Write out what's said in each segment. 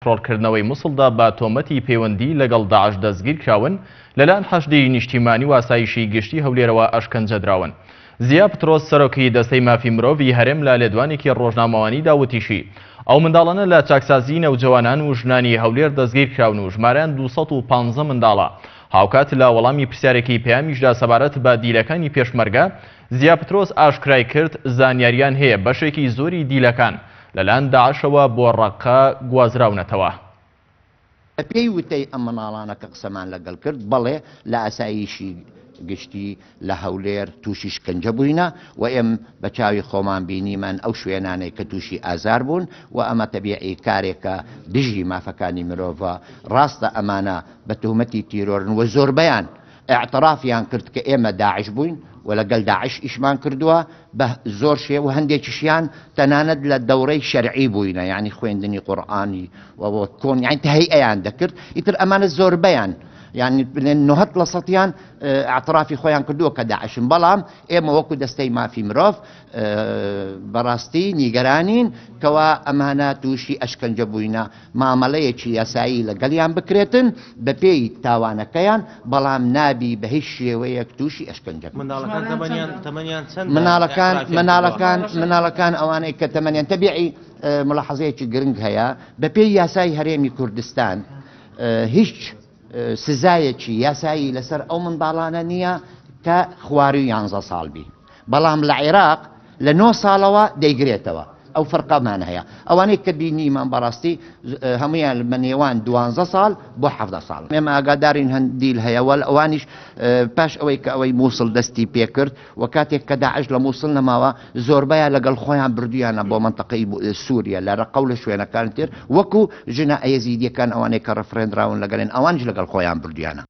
کۆنترۆڵکردنەوەی موسڵدا بە تۆمەتی پەیوەندی لەگەڵ داعش دەستگیرکراون، لەلایەن حەشدی نیشتیمانی و ئاسایشی گشتی هەولێرەوە ئەشکەنجەدراون. زیا پترۆس سەرۆکی دەستەی مافی مرۆڤی هەرێم لە لێدوانێکی ڕۆژنامەوانیدا وتیشی، ئەو منداڵانە لە چاکسازیی نەوجەوانان و ژنانی هەولێر دەستگیرکراون و ژمارەیان 215 منداڵە. هاوکات لە وەڵامی پرسیارێکی پەیامیشدا سەبارەت بە دیلەکانی پێشمەرگە، زیا پترۆس ئاشکرای کرد، زانیاریان هەیە بەشێکی زۆری دیلەکان لەلایەن داعشەوە بۆ ڕەققە گوازراونەتەوە. بەپێی وتەی ئەم منداڵانە کە قسەمان لەگەڵ کرد، بەڵێ لە ئاسایشی گشتی لە هەولێر تووشی شکەنجە بووینە و ئێم بە چاوی خۆمان بینیمان ئەو شوێنانەی کە تووشی ئازار بوون و ئەمە تەبیعی کارێکە دژی مافەکانی مرۆڤە، ڕاستە ئەمانە بە تۆمەتی تیرۆرن و زۆربەیان ئیعترافیان کرد کە ئێمە داعش بووین و لەگەل داعش ئیشمان کردووە بە زۆر شێ و هەندێکیشیان تەنانەت لە دەورەی شەرعی بووینە یعنی خوێندنی قورئانی و کۆن یعنی تهەیئەیان دەکرد ئیتر ئەمانە زۆربەیان یعنی بڵێن نهەت لە سەتیان ئیعترافی خۆیان کردووە کە داعشن بەڵام ئێمە وەکو دەستەی مافی مرۆڤ بەڕاستی نیگەرانین کەوا ئەمانە تووشی ئەشکەنجە بووینە مامەڵەیەکی یاسایی لەگەڵیان بکرێتن بەپێی تاوانەکەیان، بەڵام نابی بە هیچ شێوەیەک تووشی ئەشکەنجە بن. منداڵەکان تەمەنیان تەمەنیان چەندە؟ مناڵەکان مناڵەکان مناڵەکان ئەوانەی کە تەمەنیان تەبیعی ملاحەزەیەکی گرنگ هەیە بەپێی یاسای هەرێمی کوردستان هیچ سزایەکی یاسایی لەسەر ئەو منداڵانە نییە کە خواروی یانزە ساڵ بی. بەڵام لە عێراق لە نۆ ساڵەوە دەیگرێتەوە ئەو فەرقەمان هەیە ئەوانەی کە بینیمان بەڕاستی هەمویان بە نێوان دوانزە ساڵ بۆ حەڤدە ساڵ ئێمە ئاگادارین هەند دیل هەیە وەل ئەوانیش پاش ئەوەی کە ئەوەی مووسڵ دەستی پێکرد و کاتێک کە داعش لە مووسڵ نەماوە زۆربەیان لەگەڵ خۆیان بردویانە بۆ مەنتەقەی سووریە لە ڕەقە و لە شوێنەکان تر وەکو ژنە ئەیەزیدیەکان ئەوانەی کە ڕفرێندراون لەگەڵێن ئەوانیش لەگەڵ خۆیان بردویانە.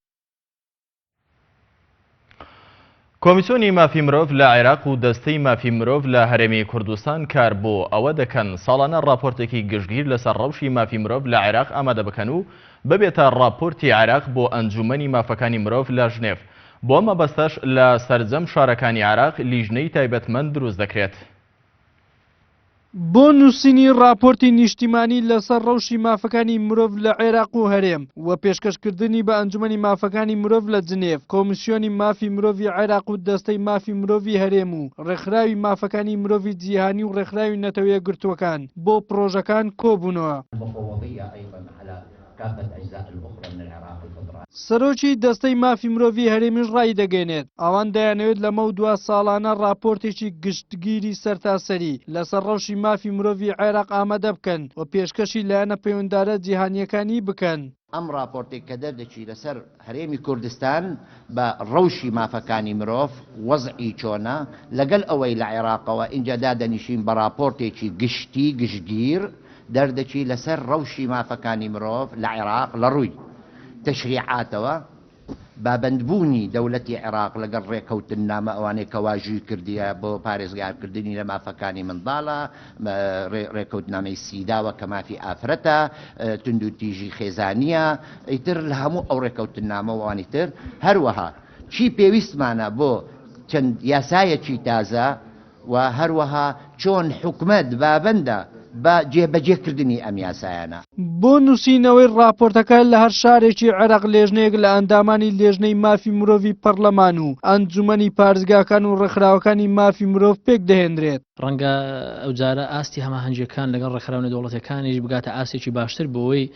کۆمیسیۆنی مافی مرۆڤ لە عێراق و دەستەی مافی مرۆڤ لە هەرێمی کوردستان کار بۆ ئەوە دەکەن ساڵانە ڕاپۆرتێکی گشتگیر لەسەر ڕەوشی مافی مرۆڤ لە عێراق ئامادە بکەن و ببێتە ڕاپۆرتی عێراق بۆ ئەنجوومەنی مافەکانی مرۆڤ لە ژنێڤ. بۆ ئەم مەبەستەش لە سەرجەم شارەکانی عێراق لیژنەی تایبەتمەند دروست دەکرێت. بۆ نووسینی ڕاپۆرتی نیشتیمانی لەسەر ڕەوشی مافەکانی مرۆڤ لە عێراق و هەرێم و پێشکەشکردنی بە ئەنجومەنی مافەکانی مرۆڤ لە جنێڤ، کۆمیسیۆنی مافی مرۆڤی عێراق و دەستەی مافی مرۆڤی هەرێم و ڕێکخراوی مافەکانی مرۆڤی جیهانی و ڕێکخراوی نەتەوە یەکگرتووەکان بۆ پڕۆژەکان کۆبوونەوە. سەرۆکی دەستەی مافی مرۆڤی هەرێمیش ڕایدەگەیەنێت، ئەوان دەیانەوێت لەمەودوا ساڵانە ڕاپۆرتێکی گشتگیری سەرتاسەری لەسەر ڕەوشی مافی مرۆڤی عێراق ئامادە بکەن و پێشکەشی لایەنە پەیوەنددارە جیهانییەکانی بکەن. ئەم ڕاپۆرتەی کە دەردەچی لەسەر هەرێمی کوردستان بە ڕەوشی مافەکانی مرۆڤ وەزعی چۆنە، لەگەل ئەوەی لە عێراقەوە ئینجا دادەنیشین بە ڕاپۆرتێکی گشتی گشتگیر، دەردەچی لەسەر ڕەوشی مافەکانی مرۆڤ لە عێراق لە ڕووی تەشریعاتەوە، بابەندبوونی دەولەتی عێراق لەگەڵ ڕێکەوتننامە ئەوانەی کە واژووی کردیە بۆ پارێزگارکردنی لە مافەکانی منداڵە، ڕێکەوتنامەی سیداوە کە مافی ئافرەتە، توندوتیژی خێزانیە، ئیتر لە هەموو ئەو ڕێکەوتننامە و ئەوانی تر، هەروەها چی پێویستمانە بۆ چەند یاسایەکی تازە، و هەروەها چۆن حکومەت بابەندە بە جێبەجێ کردنی ئەم یاسایانە. بۆ نووسینەوەی ڕاپۆرتەکە لە هەر شارێکی عێراق لێژنەیەک لە ئەندامانی لێژنەی مافی مرۆڤی پەڕلەمان و ئەنجومەنی پارێزگاکان و ڕێکخراوەکانی مافی مرۆڤ پێکدەهێنرێت. ڕەنگە ئەوجارە ئاستی هەماهەنگییەکان لەگەڵ ڕێکخراوە نێودەوڵەتییەکانیش بگاتە ئاستێکی باشتر بۆوەی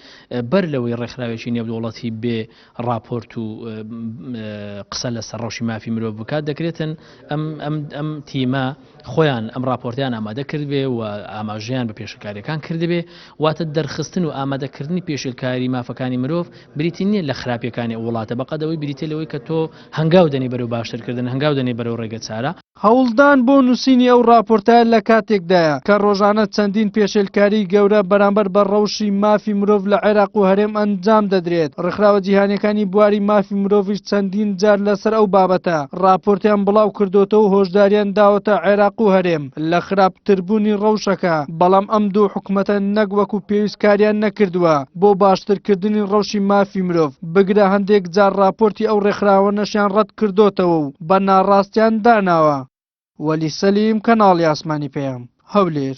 بەر لەوەی ڕێکخراوێکی نێودەوڵەتی بێ ڕاپۆرت و قسە لەسەر ڕەوشی مافی مرۆڤ بکات دەکرێتن ئەم ئەم ئەم تیمە خۆیان ئەم ڕاپۆرتیان ئامادە کردبێ و ئاماژەیان بە پێشکاریەکان کردبێ واتە دەرخستن و ئامادەکردنی پێشێلکاری مافەکانی مرۆڤ بریتی نییە لە خراپیەکانی ئەو وڵاتە بەقەدەوەی بریتە لەوەی کە تۆ هەنگاو دەنی بەرەو باشترکردن هەنگاو دەنی بەرەو ڕێگە چارە. هەوڵدان بۆ نووسینی ئەو ڕاپۆرتە لە کاتێکدایە کە ڕۆژانە چەندین پێشێلکاریی گەورە بەرامبەر بە ڕەوشی مافی مرۆڤ لە عێراق و هەرێم ئەنجام دەدرێت، ڕێکخراوە جیهانییەکانی بواری مافی مرۆڤیش چەندین جار لەسەر ئەو بابەتە ڕاپۆرتیان بڵاوکردۆتەوە و هۆشداریان داوەتە عێراق و هەرێم لە خراپتربوونی ڕەوشەکە، بەڵام ئەم دوو حکومەتە نەک وەکو پێویست کاریان نەکردووە بۆ باشترکردنی ڕەوشی مافی مرۆڤ، بگرە هەندێک جار ڕاپۆرتی ئەو ڕێکخراوانەشیان ڕەتکردۆتەوە و بە ناڕاستیان داناوە. وەلی سەلیم، کەناڵی ئاسمانی پەیام، هەولێر.